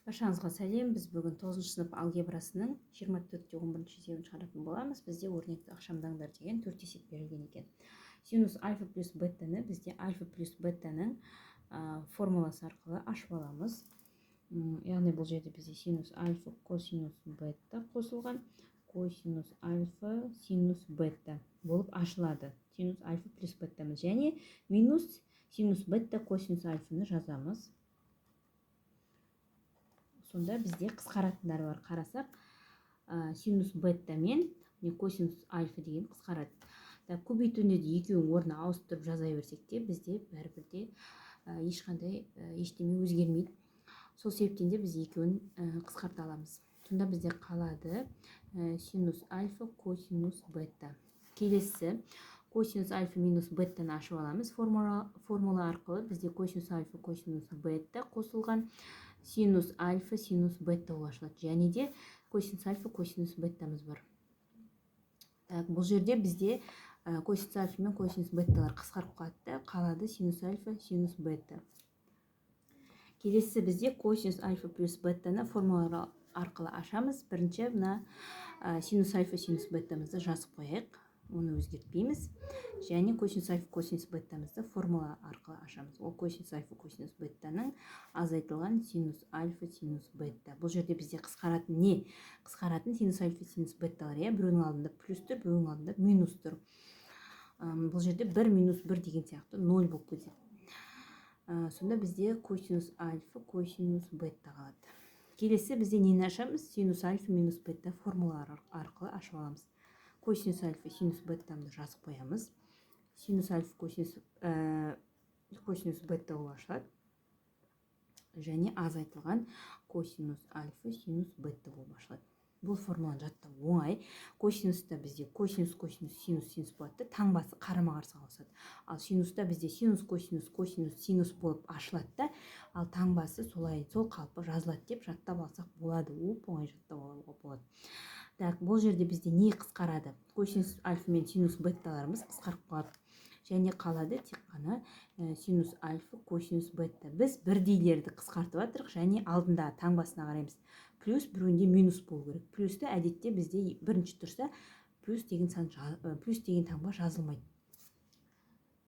Баршаңызға сәлем! Біз бүгін 9 сынып алгебрасының 24-те 11 есебін шығаратын боламыз. Бізде «Өрнекті ықшамдаңдар» деген төрт есеп берілген екен. Синус альфа плюс бетаны бізде альфа плюс бетаның формуласы арқылы ашып аламыз. Яғни бұл жерде бізде синус альфа косинус бета қосылған косинус альфа синус бета болып ашылады синус альфа плюс бетамыз. Және минус синус бета косинус альфаны жазамыз. Сонда бізде қысқаратындар бар. Қарасақ, синус бета мен міне косинус альфа деген қысқарады. Так, көбейтуінде де екеуінің орнына ауыстырып жаза берсек те, бізде бәрібір де ешқандай ештеме өзгермейді. Сол себептен де біз екеуін қысқарта аламыз. Сонда бізде қалады синус альфа косинус бета. Келесі косинус альфа минус бетаны ашып аламыз формула арқылы. Бізде косинус альфа косинус бета қосылған синус альфа синус бета болып ашылады. Және де косинус альфа косинус бетамыз бар. Так, бұл жерде бізде косинус альфа мен косинус беталар қысқарып қалады да, қалады синус альфа синус бета. Келесі бізде косинус альфа плюс бетаны формулалар арқылы ашамыз. Бірінші мына синус альфа синус бетамызды жазып қояйық, оны өзгертпейміз. Және косинус альфа косинус бетамызды формула арқылы ашамыз. Ол косинус альфа косинус бетаның азайтылған синус альфа синус бета. Бұл жерде бізде қысқаратын не? Қысқаратын синус альфа синус беталар, иә. Біреуінің алдында плюс тұр, біреуінің алдында минус тұр. Бұл жерде бір минус бір деген сияқты ноль болып кетеді. Сонда бізде косинус альфа косинус бета қалады. Келесі бізде нені ашамыз? Синус альфа минус бета формулалар арқылы ашып аламыз. Косинус альфа синус бетамды жазып қоямыз. Синус альфа косинус бета болып ашылады және азайтылған косинус альфа синус бета болып ашылады. Бұл формуланы жаттау оңай. Косинуста бізде косинус, косинус, синус, синус болады да, таңбасы қарама қарсы ауысады. Ал синуста бізде синус, косинус, косинус, синус болып ашылады да, ал таңбасы солай, сол қалпы жазылады деп жаттап алсақ болады. Оп оңай жаттап алуға болады. Так, бұл жерде бізде не қысқарады? Косинус альфа мен синус беталарымыз қысқарып қалады және қалады тек қана синус альфа косинус бета. Біз бірдейлерді қысқартып жатырық және алдында таңбасына қараймыз: плюс, біреуінде минус болу керек. Плюсті әдетте бізде бірінші тұрса, плюс деген сан, плюс деген таңба жазылмайды.